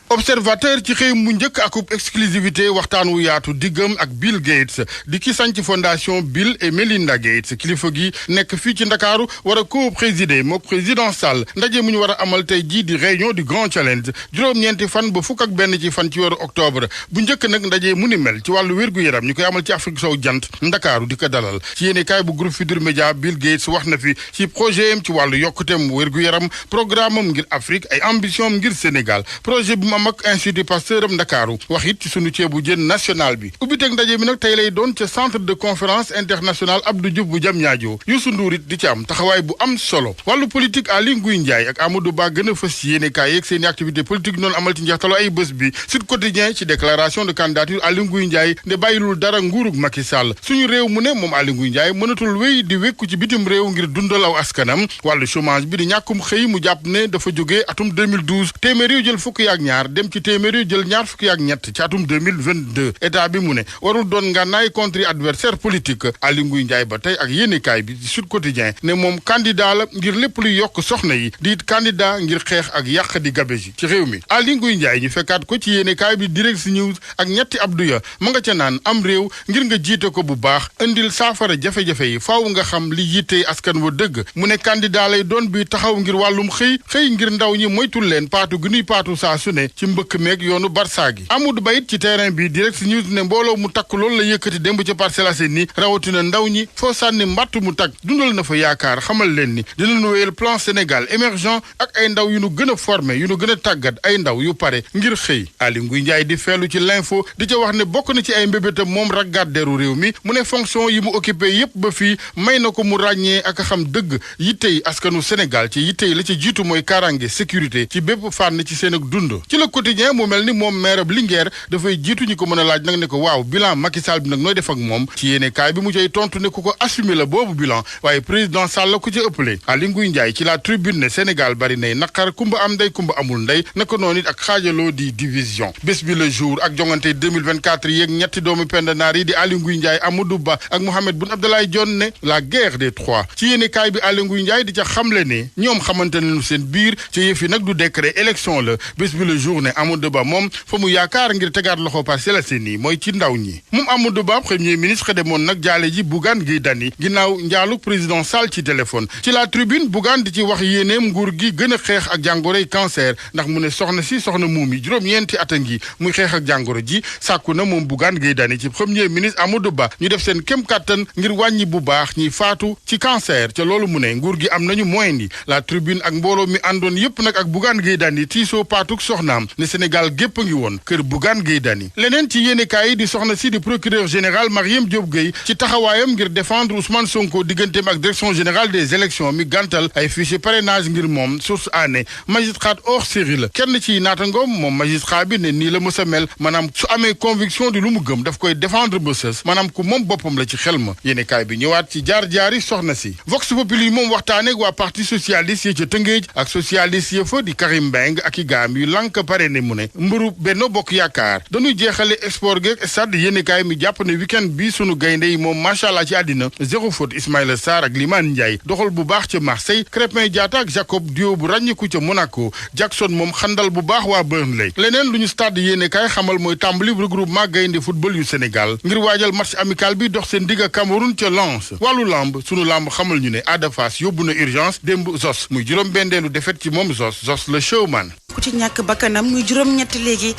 observateur ci xëy mu njëkk akub exclusivité waxtaan wu yaatu diggam ak Bill Gates di ki sanc fondation Bill et Melinda Gates kilifa gi nekk fii ci Ndakaaru war a co-présider mook président Sall ndaje mu ñu war a amal tey jii di réunion du Grand Challenge juróom-ñeenti fan ba fukk ak benn ci fan ci weeru octobre bu njëkk nag ndaje mu ni mel ci wàllu wér-gu-yaram ñu koy amal ci Afrique sowu jant Ndakaaru di ko dalal ci yéenekaay bu groupe Futurs Médias Bill Gates wax na fi ci projet am ci wàllu yokkuteem wér-gu-yaram programme am ngir Afrique ay ambition am ngir Sénégal projet bi am ak Institut Pasteur am Ndakaaru wax it ci sunu ceebu jën national bi ubbiteg ndaje bi nag tey lay doon ca centre de conférence international Abdou Diouf bu Diamniadio Youssou Ndour it di ci am taxawaay bu am solo wàllu politique Aly Ngouille Ndiaye ak Amadou Ba gën a fës ci yéenekaay yeeg seeni activité politique noonu amal ci njeextalu ay bés bi Sud Quotidien ci déclaration de candidature Aly Ngouille Ndiaye ne bàyyilul dara nguurug Macky Sall suñu réew mu ne moom Aly Ngouille Ndiaye mënatul wéy di wékku ci bitim réew ngir dundal aw askanam wàllu chômage bi di ñàkkum xëy mu jàpp ne dafa jógee atum 2012 téeméer yu jël fukki ak ñaar dem ci téeméer yu jël ñaar fukki ak ñett ci atum 2022 état bi mu ne warul doon ngànnaay contre adversaire politique Aly Ngouille Ndiaye ba tey ak yéenekaay bi ci Sud Quotidien ne moom candidat la ngir lépp luy yokk soxna yi di it candidat ngir xeex ak yàq di gabeji ci réew mi Aly Ngouille Ndiaye ñu fekkaat ko ci yéenekaay bi Direct News ak ñetti Abdou ya ma nga ca naan am réew ngir nga jiite ko bu baax indil saafara jafe-jafe yi faaw nga xam li yittee askan wa dëgg mu ne candidat lay doon bi taxaw ngir wàllum xëy ngir ndaw ñi moytul leen paatu gi nuy paatu saa su ne ci mbëkk meeg yoonu Barça gi Amadou Ba it ci terrain bi Direct News ne mbooloo mu takk loolu la yëkkati démb ca Parcelles Assainies rawatina ndaw ñi foo sànni mbàtt mu takk dundal na fa yaakaar xamal leen ni dinañu wéyal plan Sénégal émergent ak ay ndaw yu nu gën a formé yu nu gën a tàggat ay ndaw yu pare ngir xëy Aly Ngouille Ndiaye di feelu ci l'info di ca wax ne bokk na ci ay mbébétam moom raggaddeeru réew mi mu ne fonction yi mu occupé yépp ba fii may na ko mu ràññee ak xam dëgg yittey askanu Sénégal ci yittey la ci jiitu mooy kaaraange sécurité ci bépp fànn ci seen ak dund ci le quotidien mu mel ni moom maire ab Linguère dafay jiitu ñi ko mën a laaj nag ne ko waaw bilan Macky Sall bi nag nooy def ak moom ci yéene kaay bi mu cay tontu ne ku ko assumé la boobu bilan waaye président Sall la ku ci ëppale Aly Ngouille Ndiaye ci la tribune ne Sénégal bari nay naqar kumba am ndey kumba amul ndey naka noonu it ak xaajaloo di division bés bi le jour ak jongante 2024 yeeg ñetti doomu pendanaar yi di Aly Ngouille Ndiaye Amadou Ba ak Mohamed Boun Abdallah Dionne ne la guerre des trois ci yéene kaay bi Aly Ngouille Ndiaye di ca xamle ne ñoom xamante nañu seen biir ci yëf yi nag du décret élection la bés bi le jour ne Amadou Ba moom fa mu yaakaar ngir tegaat loxo Parcelles Assainies mooy ci ndaw ñi moom Amadou Ba premier ministre demoon nag jaale ji Bougane Gueye Dany ginnaaw njaaluk président Sall ci téléphone ci la tribune Bougane di ci wax yéeneem nguur gi gën a xeex ak jàngoroy cancer ndax mu ne soxna muumi juróom-ñeenti at a ngi muy xeex ak jàngoro ji sàkku na moom Bougane Gueye Dany ci premier ministre Amadou Ba ñu def seen kem kàttan ngir wàññi bu baax ñiy faatu ci cancer ca loolu mu ne nguur gi am nañu moyen yi la tribune ak mbooloo mi àndoon yépp nag ak Bougane Gueye Dany tiisoo paatuk soxnaam ne Sénégal gépp a ngi woon kër Bougane Gueye Dany leneen ci yéenekaay yi di soxna si di procureur général Marième Diop Gueye ci taxawaayam ngir défendre Ousmane Sonko digganteem ak direction générale des élections mi gàntal ay fichier parrainage ngir moom source aané magistrat hors série la kenn ci naatangoom moom magistrat bi ne nii la mës a mel maanaam su amee conviction di lu mu gëm daf koy défendre ba sës maanaam ku moom boppam la ci xel ma yéenekaay bi ñëwaat ci jaar-jaari soxna si Vox Populi moom waxtaane ak waa parti socialiste yi ca Tëngéej ak socialiste ya fa di Karim Mbeng ak i gaam yu lànk parrainé mu ne mburu Benno Bokk Yaakaar dañuy jeexale sport geeg stade yéenekaay mi jàpp ne week-end bi sunu gaynde yi moom macha allah ci àddina zéro faute Ismaïla Sarr ak Limane Ndiaye doxal bu baax ca Marseille Crépin Diatta ak Jacob Dio bu ràññiku ca Monaco Jackson moom xandal bu baax waa Burnley leneen lu ñu stade yéenekaay xamal mooy tàmbali regroupement gaynde football yu Sénégal ngir waajal match amical bi dox seen digg Cameroun ca Lens wàllu lamb sunu lamb xamal ñu ne Ada Fass yóbbu na urgence démb Zos muy juróom-benneelu défaite ci moom Zos le showman ku ci ñàkk bakkanam muy juróom-ñett léegi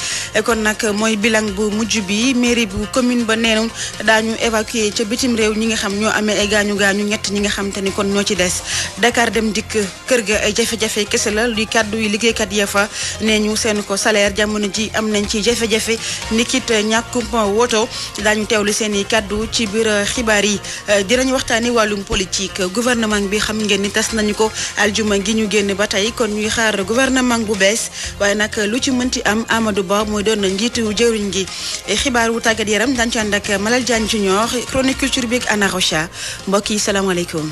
kon nag mooy bilan bu mujj bi mairie bu commune ba neenu daañu évacuer ca bitim réew ñi nga xam ñoo amee ay gaañu-gaañu ñett ñi nga xam te ni kon ñoo ci des Dakar dem dikk kër ga ay jafe-jafe kese la luy kàddu yi liggéeykat ya fa nee ñu seen ko salaire jamono ji am nañ ci jafe-jafe nikit ñàkkum woto daañu teewlu seen i kàddu ci biir xibaar yi dinañ waxtaani wàllum politique gouvernement bi xam ngeen ni tas nañu ko aljuma gi ñu génn ba tey kon ñuy xaar gouvernement bu bees waaye nag lu ci mënti am Amadou Ba mooy doon na njiitu jëwriñ gi xibaar wu tàggat yaram dañ ci ànd ak Malal Diagne Junior chronique culture bi ak Anna Rocha mbokk yi salaamaaleykum.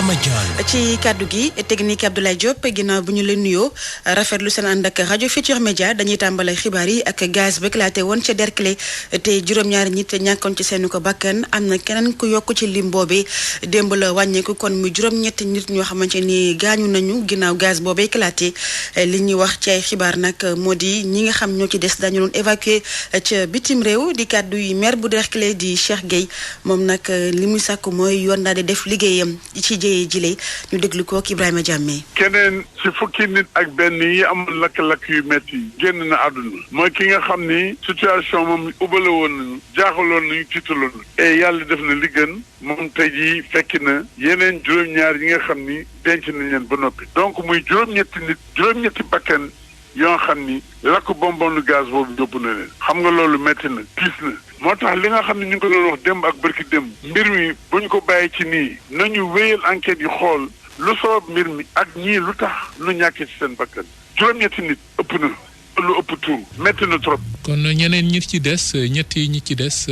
Ibrahima Diallo. ci kaddu gi technique Abdoulaye Diop ginnaaw bu ñu leen nuyoo rafetlu seen ànd ak rajo Futurs Médias dañuy tàmbale xibaar yi ak gaz bi éclaté woon ca Derklé te juróom-ñaari nit ñàkkoon ci seen ko bakkan am na keneen ku yokk ci lim boobee démb la wàññeeku kon mu juróom-ñetti nit ñoo xamante ni gaañu nañu ginnaaw gaz boobee éclaté li ñuy wax ci ay xibaar nag moo di ñi nga xam ñoo ci des dañu doon évacuer ca bitim réew di kaddu yi maire bu Derklé di Cheikh Gueye moom nag li muy sàkku mooy yoon daal di def liggéeyam ci jëyee jile ñu déglu ko ak Ibrahima Diamé. keneen ci fukki nit ak benn yi amoon lakk-lakk yu métti génn na àdduna mooy ki nga xam ni situation moom ubbale woon nañu jaaxaloon nañu tiitaloon et yàlla def na li gën moom tey jii fekki na yeneen juróom-ñaar yi nga xam ni denc nañ leen ba noppi donc muy juróom-ñetti bakkan yoo xam ni lakk bonbonnu gaz boobu yóbbu na leen xam nga loolu métti na tiis na moo tax li nga xam ne ñu ngi ko doon wax démb ak bërki démb mbir mi bu ñu ko bàyyi ci nii nañu wéyal enquête yi xool lu sabab mbir mi ak ñii lu tax lu ñàkkee ci seen bakkan juróom-ñetti nit ëpp na lu ëpp tuur métti na trop. kon ñeneen ñi ci des ñetti ñi ci des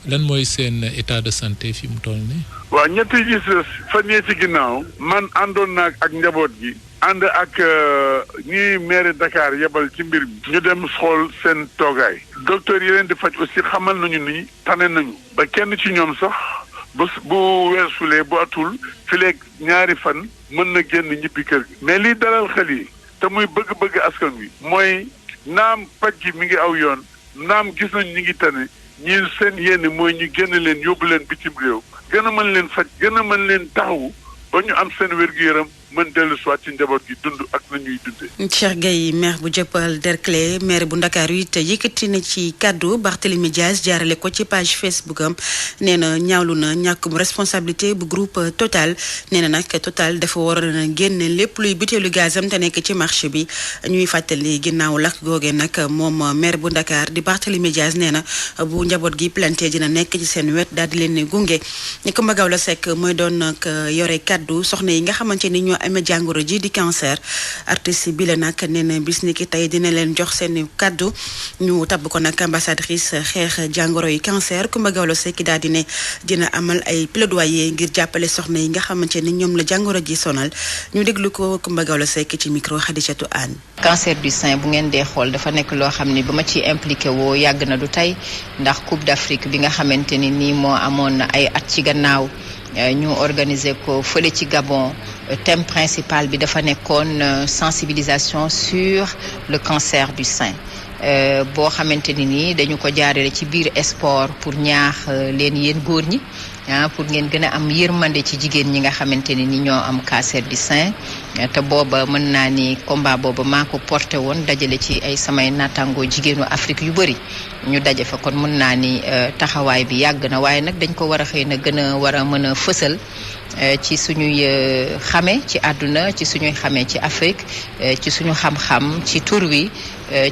lan mooy seen état de santé fi mu toll nii. waaw ñetti yi fan yee ci ginnaaw man àndoon naa ak njaboot gi ànd ak ñi maire Dakar yebal ci mbir mi ñu dem xool seen toogaay docteur yi leen di faj aussi xamal nañu ni tane nañu ba kenn ci ñoom sax bu weesulee bu atul fileeg ñaari fan mën na génn ñibbi kër gi mais liy dalal xel yi te muy bëgg-bëgg askan wi mooy naam paj gi mi ngi aw yoon naam gis nañ ñi ngi tane ñi seen yéene mooy ñu génn leen yóbbu leen bitim réew gën a mën leen faj gën a mën leen taxawu ba ñu am seen wér-gu-yaram mën dellu soit ci njaboot gi dund ak na ñuy dundee. Cheikh Gueye maire bu jëppal Derklé maire bu Ndakaaru it yëkkati na ci kaddu Barthélémy Dias jaarale ko ci page Facebook am nee na ñaawlu na ñàkkum responsabilité bu groupe Total nee na nag Total dafa war a génne lépp luy butéelu gazam te nekk ci marché bi ñuy fàttali ginnaaw lakk googe nag moom maire bu Ndakaar di Barthélémy Dias nee na bu njaboot gi planté dina nekk ci seen wet daal di leen ne gunge ñi ko Magaw la Seck mooy doon nag yore kaddu soxna yi nga xamante ni ñoo amee jàngoro ji di cancer artiste bi la nag nee na bis ni ki tey dina leen jox seen kaddu ñu tabb ko nag ambassadrice xeex jàngoro yi cancer Coumba Gawlo Seck daal di ne dina amal ay plaidoyer ngir jàppale soxna yi nga xamante ni ñoom la jàngoro ji sonal ñu déglu ko Coumba Gawlo Seck ci micro Khadijatou Anne. cancer du sein bu ngeen dee xool dafa nekk loo xam ni ba ma ciy impliqué woo yàgg na du tey ndax Coupe d'Afrique bi nga xamante ni nii moo amoon ay at ci gannaaw ñu organiser ko fële ci Gabon thème principal bi dafa nekkoon sensibilisation sur le cancer du sein boo xamante ni nii dañu ko jaarale ci biir sport pour ñaax leen yéen góor ñi pour ngeen gën a am yërmande ci jigéen ñi nga xamante ni ñoo am cancer du sein te booba mën naa ni combat booba maa ko porté woon dajale ci ay samay nattangoo jigéenu Afrique yu bëri ñu daje fa kon mën naa ni taxawaay bi yàgg na waaye nag dañ ko war a xëy na gën a war a mën a fësal ci suñuy xame ci àdduna ci suñuy xamee ci Afrique ci suñu xam-xam ci tur wi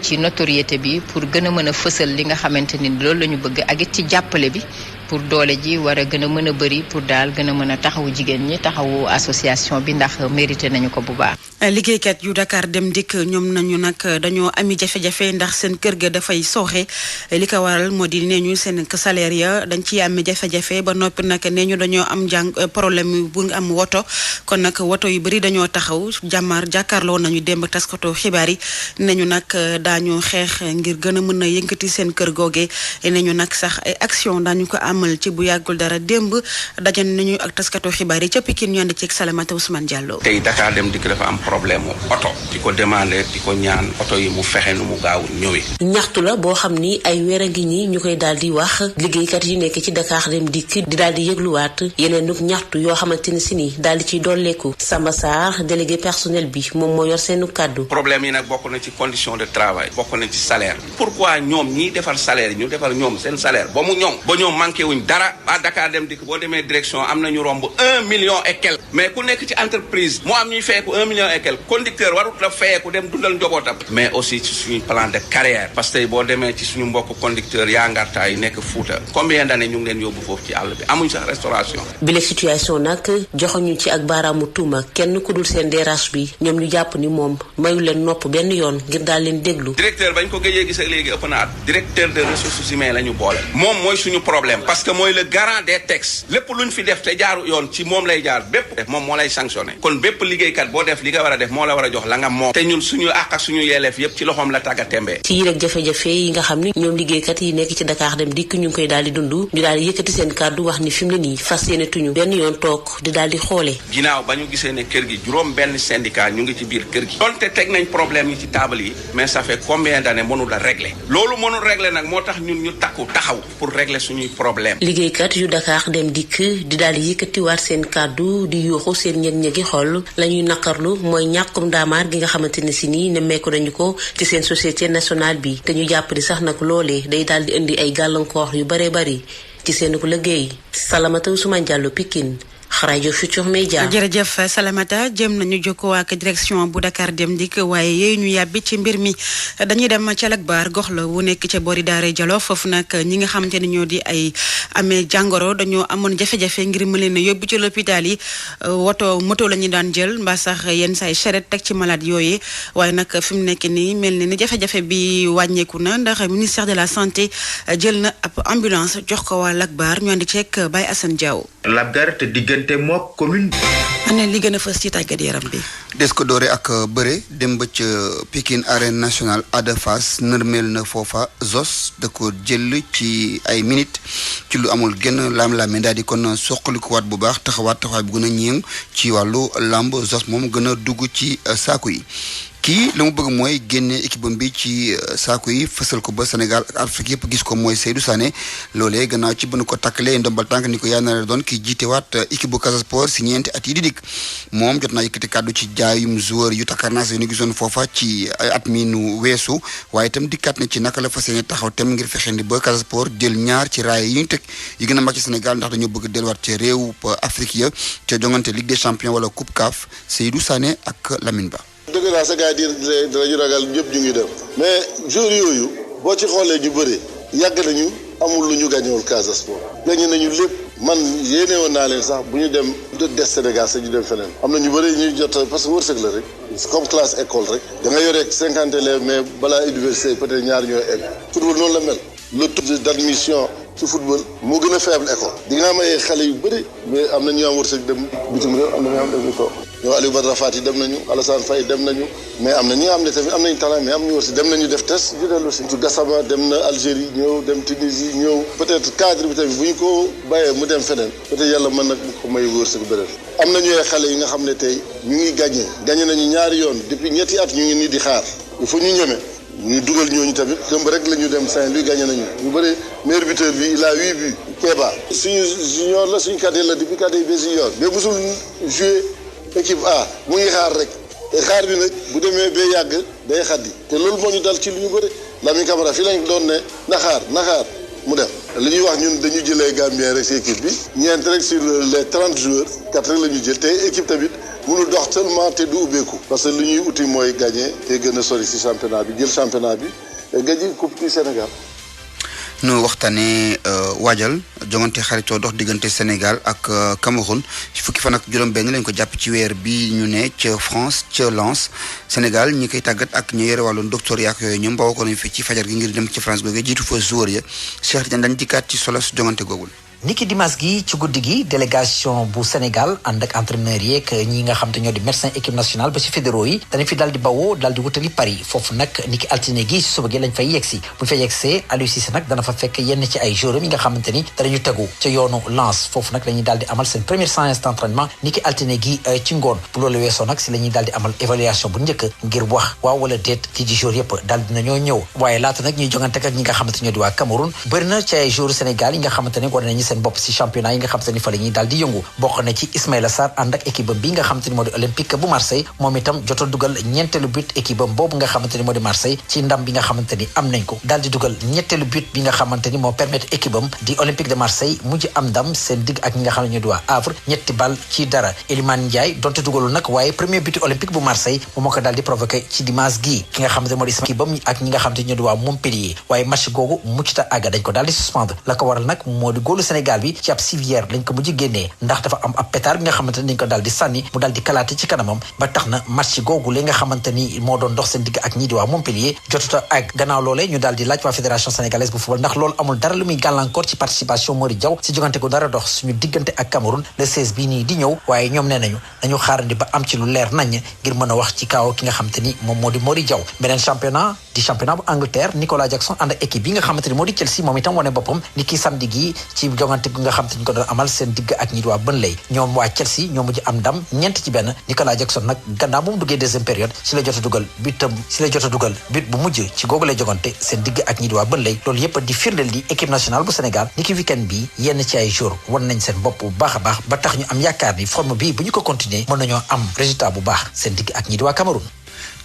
ci notoriété bi pour gën a mën a fësal li nga xamante ni loolu la ñu bëgg ak it ci jàppale bi pour doole ji war a gën a mën a bëri pour daal gën a mën a taxawu jigéen ñi taxawu association bi ndax mérité nañu ko bu baax. liggéeykat yu Dakar Dem Dikk ñoom nañu nag dañoo ami jafe-jafe ndax seen kër ga dafay sooxe li ko waral moo di nee ñu seen salaire ya dañ ciy am jafe-jafe ba noppi nag nee ñu dañoo am problème bu am woto kon nag woto yu bëri dañoo taxaw jàkkaarloo nañu démb taskatu xibaar yi nee ñu nag daañu xeex ngir gën a mën a yëngati seen kër googe nee ñu nag sax ay action daañu ko amal ci bu yàggul dara démb dajan nañu ak taskatu xibaar yi ca Pikine ñu ànd ci Salamata Ousmane Diallo. tey Dakar Dem Dikk dafa am problème mu oto di ko demandé di ko ñaan oto yi mu fexe nu mu gaaw ñëwee. ñaxtu la boo xam ni ay weer a ngi ñi ñu koy daal di wax liggéeykat yi nekk ci Dakar Dem Dikk di daal di yëgluwaat yeneen nag ñaxtu yoo xamante ni si ni daal di ciy dolleeku. Samba Sarr délégué personnel bi moom moo yor seenu kàddu. problème yi nag bokk na ci condition de travail bokk na ci salaire. pourquoi ñoom ñiy defar salaire yi ñu defar ñoom seen salaire ba mu ñoŋ ba ñoom manqué wuñ dara à Dakar Dem Dikk boo demee direction am nañu romb 1 million et quelque mais ku nekk ci entreprise moo am ñuy fekk 1 million et quelques conducteur warut la fayeeku dem dundal njobootam mais aussi ci suñu plan de carrière parce que boo demee ci suñu mbokk conducteur yaa ngartaa yi nekk Fuuta combien d'années ñu ngi leen yóbbu foofu ci àll bi amuñ sax restauration. bile situation nag joxuñu ci ak baaraamu tuuma kenn ku dul seen DRH bi ñoom ñu jàpp ni moom mayu leen nopp benn yoon ngir daal leen déglu. directeur bañ ko gëjee gis ak léegi ëpp na at directeur de ressources humaines la ñu boole. moom mooy suñu problème parce que mooy le garant des textes lépp luñ fi def te jaaru yoon ci moom lay jaar bépp def moom moo lay sanctionné kon bépp liggéeykat boo def li nga war a def moo la war a jox la nga moom te ñun suñu àq ak suñu yelleef yépp ci loxoom la tàgga tembee. ci rek jafe-jafe yi nga xam ni ñoom liggéeykat yi nekk ci Dakar Dem Dikk ñu ngi koy daal di dund ñu daal di yëkkati seen kàddu wax ni fi mu ne nii fas yéene tuñu benn yoon toog di daal di xoole. ginnaaw ba ñu gisee ne kër gi juróom benn syndicat ñu ngi ci biir kër gi donte teg nañ problème yi ci table yi mais ça fait combien d'années mënul a régler loolu mënul régler nag moo tax ñun ñu takku taxaw pour régler suñuy problème. liggéeykat yu Dakar Dem Dikk di daal di yëkkatiwaat seen kàddu di yuuxu seen ñëg-ñëgi xol la ñuy naqarlu mooy ñàkkum daamaar gi nga xamante ne si nii nemmeeku nañu ko ci seen société nationale bi te ñu jàpp di sax nag loolee day daal di indi ay gàllankoor yu bare bari ci seen ko liggéey. Salamata Ousmane Diallo, Pikine, rajo Futur Média. jërëjëf Salamata jëm nañu jokkoo ak direction bu Dakar Dem Dikk waaye yooyu ñu yàbbi ci mbir mi dañuy dem ca Lakbar gox la wu nekk ca boori Daara Jolof foofu nag ñi nga xamante ne ñoo di ay amee jàngoro dañoo amoon jafe-jafe ngir mu leen a yóbbu ci l'hôpital yi moto la ñu daan jël mbaa sax yenn say charrette teg ci malade yooyu waaye nag fi mu nekk nii mel na ni jafe-jafe bi wàññeeku na ndax ministère de la santé jël na ab ambulance jox ko waa Lakbar ñu andi ceeg Baye Assane Diaw. Lakbar te diggante mook commune. ana li gën a fës ci tàggat yaram bi. des ko doore ak bëre dem ba ca Pikine arène nationale Ada Fass nërmeel na foofa Zos da ko jël ci ay minutes ci lu amul gën laam-laame daal di kon soqalikuwaat bu baax taxawaay bu gën a ñeeng ci wàllu lamb Zos moom gën a dugg ci saaku yi. kii la mu bëgg mooy génne équipe bi ci saako yi fësal ko ba Sénégal ak Afrique yëpp gis ko mooy Seydou Sané loolee gannaaw ci bu nu ko takkalee ndombal tànk ni ko yaa na doon ki jiitewaat équipe bu Casa Sport si ñeenti at yi di dikk moom jot naa yëkkati kàddu ci jaayum joueur yu takkarnaas yi ñu gisoon foofa ci at mi nu weesu waaye itam dikkaat na ci naka la fas yéene taxaw tem ngir fexendi ba Casa Sport jël ñaar ci raay yi ñu teg yi gën a mag ci Sénégal ndax dañoo bëgg delluwaat ci réew Afrique ya ca jongante Ligue des Champions wala Coupe CAF Seydou Sané ak Lamine Ba. dëgg naa sa gars yi dinañu ragal ñëpp ñu ngi dem mais joueurs yooyu boo ci xoolee ñu bëri yàgg nañu amul lu ñu gañewul Casa Sport gañe nañu lépp man yéene woon naa leen sax bu ñu dem des Sénégal sax ñu dem feneen am na ñu bëri ñuy jot parce que wërsëg la rek comme classe école rek da nga yore 50 élèves mais balaa université peut-être ñaar ñooy egg football noonu la mel le taux d'admission ci football moo gën a faible école di nga am ay xale yu bëri mais am na ñu am wërsëg dem bitim réew am na ñu am dem toog ñoo Aliou Badara Fati dem nañu Alassane Faye dem nañu mais am na ñi nga xam ne tamit am nañu talent mais am ñu wërsëg dem nañu def test ñu dellu si su Gassama dem na Algérie ñëw dem Tunisie ñëw peut-être cadre bi tamit bu ñu ko bàyyee mu dem feneen peut-être yàlla mën nag ko may wërsëg beneen am na ñooy xale yi nga xam ne tey ñu ngi gagné nañu ñaari yoon depuis ñetti at ñu ngi nii di xaar il faut ñu ñeme ñu dugal ñooñu tamit dëmb rek la ñu dem Saint-Louis gagné nañu ñu bëri meilleur buteur bi il a 8 buts Kéba suñu junior la suñu cadet la depuis cadet ba junior mais musul joué équipe A mu ngi xaar rek te xaar bi nag bu demee ba yàgg day xaddi te loolu moo ñu dal ci lu ñu bëri Lamine Camara fii lañ doon ne naxaar mu dem li ñuy wax ñun dañu jëlee Gambien rek si équipe bi ñeent rek sur les 30 joueurs 4 rek la ñu jël te équipe tamit mënul dox seulement te du ubbeeku parce que li ñuy uti mooy gagné te gën a sori si championnat bi jël championnat bi gagné coupe du Sénégal. nu waxtaanee waajal jongante xaritoo dox diggante Sénégal ak Cameroun fukki fan ak juróom-benn lañ ko jàpp ci weer bi ñu ne ca France ca Lens Sénégal ñi koy tàggat ak ñu yore wàllu docteur yaak yooyu ñoom bawoo ko nañ fi ci fajar gi ngir dem ci France googu jiitu fa joueur ya Cheikh Tidiane dañ dikkaat ci solo su jongante googul. niki dimanche gi ci guddi gi délégation bu Sénégal ànd ak entraîneur yeeg ñi nga xam te ñoo di médecin équipe nationale ba ci fédéraux yi dañu fi daal di bawoo daal di wutali Paris foofu nag niki altine gi si suba gi lañ fay yegsi bu fay yegsee Aliou Cissé nag dana fa fekk yenn ci ay joueurs yi nga xamante ni danañu tegu ca yoonu Lens foofu nag la ñuy daal di amal seen première séance d'entraînement niki altine gi ci ngoon bu loolu weesoo nag si la ñuy daal di amal évaluation bu njëkk ngir wax waaw wala déet ci di joueurs yëpp daal dinañoo ñëw waaye laata nag ñuy jongante ak ñi nga xamante ñoo di waa Cameroun bëri na ci ay joueurs Sénégal yi nga xamante ne war nañu seen bopp si championnat yi nga xam te ni fa la ñuy daal di yëngu bokk na ci Ismaïla Sarr ànd ak équipe bi nga xam te ni moo di Olympique bu Marseille moom itam jot a dugal ñeenteelu but équipe boobu nga xamante ni moo di Marseille ci ndam bi nga xamante ni am nañ ko daal di dugal ñetteelu but bi nga xamante ni moo permettre équipe am di Olympique de Marseille mujj am ndam seen digg ak ñi nga xam ne ñu di waa Havre 3-0 Iliman Ndiaye donte dugalul nag waaye premier but Olympique bu Marseille moo ko daal di provoqué ci dimanche gii ki nga xamante ni moo di équipe am ak ñi nga xamante ni ñu di waa Montpellier waaye match googu muccuta àgga dañ ko daal di suspendre la ko waral nag moo di góolu Sénégal bi ci ab civière lañ ko mujj génnee ndax dafa am ab pétard bi nga xamante ni dañ ko daal di sànni mu daal di kalaate ci kanamam ba tax na match googu li nga xamante ni moo doon dox seen digg ak ñii di waa Montpellier jotuta ak gannaaw loolee ñu daal di laaj waa fédération sénégalaise bu football ndax loolu amul dara lu muy gàllankoor ci participation Mori Diaw si jogante ko dara dox suñu diggante ak Cameroun le 16 bii nii di ñëw waaye ñoom nee nañu xaarandi ba am ci lu leer nañ ngir mën a wax ci kaaw ki nga xamante ni moom moo di Mori Diaw beneen championnat di championnat bu Angleterre Nicolas Jackson ànd ak équipe bi nga xamante ni moo di Chelsea moom itam wane boppam ni ki samedi gi ci jogante gi nga xamante ni ko doon amal seen digg ak ñi di waa Burnley ñoom waa Chelsea ñoo mujj am ndam 4-1 Nicolas Jackson nag gannaaw bu mu duggee deuxième période si la jot a dugal but bu mujj ci googu lay jogante seen digg ak ñi di waa Burnley loolu yëpp di firndeel di équipe nationale bu Sénégal ni ki weekend bi yenn ci ay jour wan nañ seen bopp bu baax a baax ba tax ñu am yaakaar ni forme bi bu ñu ko continuer mën nañoo am résultat bu baax seen digg ak ñi di waa Cameroun.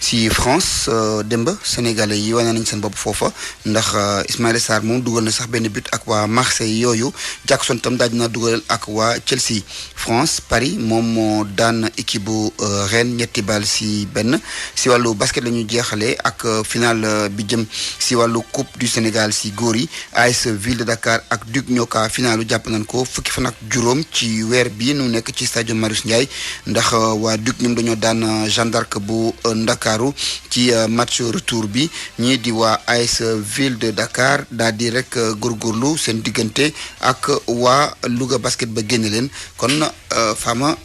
ci France démb sénégalais yi wane nañ seen bopp foofa ndax Ismaïla Sarr moom dugal na sax benn but ak waa Marseille yooyu Jackson tam daal dina dugal ak waa Chelsea France Paris moom moo daan équipe bu Rennes 3-1 si wàllu basket la ñu jeexalee ak final bi jëm si wàllu coupe du Sénégal si góor yi AS Ville de Dakar ak Duc Ñoka finalu jàpp nañ ko fukki fan ak juróom ci weer bi nu nekk ci stade Marius Ndiaye ndax waa Duc ñoom dañoo daan Jeanne d'Arc bu Dakar ci match retour bi ñii di waa AS Ville de Dakar daal di rek góorgóorlu seen diggante ak waa Louga basket ba génne leen kon Fama